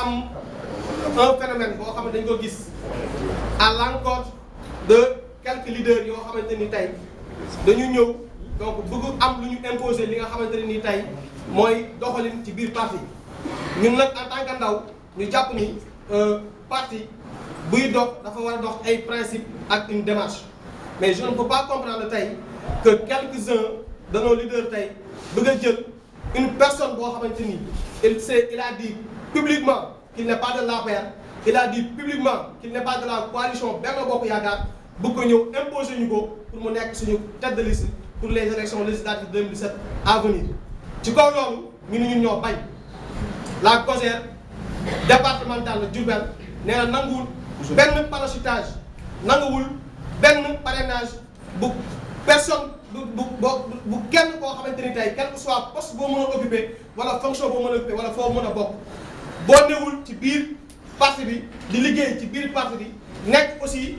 am un phénomène boo xam ne dañ ko gis à l'encontre de quelques leaders yoo xamante ni tey dañu ñëw donc bëgg am lu ñu imposer li nga xamante ne ni tey mooy doxalin ci biir parti ñun nag en tant que ndaw ñu jàpp ni parti buy dox dafa war a dox ay principe ak une démarche mais je ne peux pas comprendre tey que quelques-uns de nos leaders tey bëgg a jël une personne boo xamante ni il a dit publiquement qu'il n'est pas de l'APR, il a dit publiquement qu'il n'est pas de la coalition Benno Bokk Yaakaar bëgg ko ñëw imposer ñu ko pour mu nekk suñu tête de liste pour les élections législatives 2017 à venir. ci kaw loolu ñu ne ñun ñoo bañ la COJER départementale de Diourbel nee na nanguwul benn parachutage nanguwul benn parrainage bu personne bu kenn koo xamante ni tey quel que soit poste boo mën a occupé wala fonction boo mën a occupé wala foo mën a bokk boo newul ci biir parti bi di liggéey ci biir parti bi nekk aussi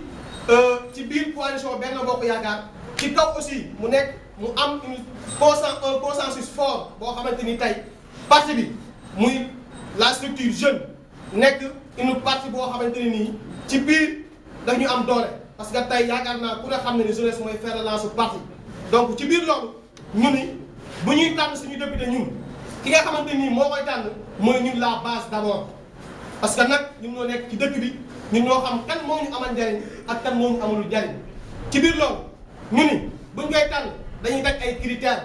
ci biir coalition Benno Bokk Yaakaar ci kaw aussi mu nekk mu am un consensus fort boo xamante ni tey parti bi muy la structure jeune nekk une partie boo xamante ni nii ci biir dañu am doole parce que tey yaakaar naa ku ne xam ne ni jeunesse mooy faire lance parti donc ci biir loolu ñu ni bu ñuy tànn suñu député ñun ki nga xamante nii moo koy tànn mooy ñun la base d'abord parce que nag ñun ñoo nekk ci dëkk bi ñun ñoo xam kan moo ñu amal njariñ ak kan moo ñu amalul njariñ ci biir loolu ñu ni buñ koy tànn dañuy teg ay critères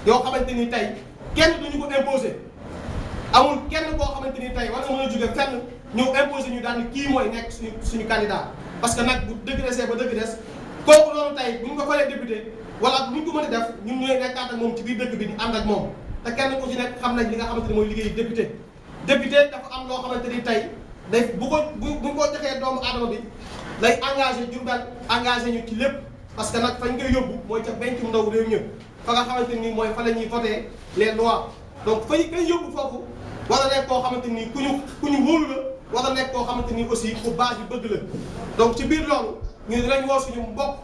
yoo xamante ni tey kenn duñu ko imposer amul kenn koo xamante ni tey war nga mën a jóge fenn ñëw imposer ñu daan kii mooy nekk suñu candidat parce que nag bu dëgg desee ba dëgg des kooku loolu tey bu ñu ko falee député wala bu ñu ko mën a def ñun ñooy nekkaat ak moom ci biir dëkk bi di ànd ak moom te kenn ku ci nekk xam nañ li nga xamante ni mooy liggéey député dafa am loo xamante ni tey day bu ñu ko joxee doomu aadama bi lay engagé Diourbel engagé ñu ci lépp parce que nag fañ koy yóbbu mooy ca bencum ndaw réew ñëpp fa nga xamante ni mooy fa la ñuy voté les lois donc fa ñu koy yóbbu foofu war a nekk koo xamante ni ku ñu wóolu la war a nekk koo xamante ni aussi ku base yu bëgg la donc ci biir loolu ñu dinañ woo suñu mbokk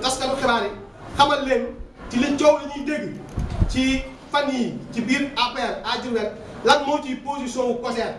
taskatu xibaar yi xamal leen ci li coow la ñuy dégg ci fan yi ci biir APR à Diourbel lan moo ci position wu COJER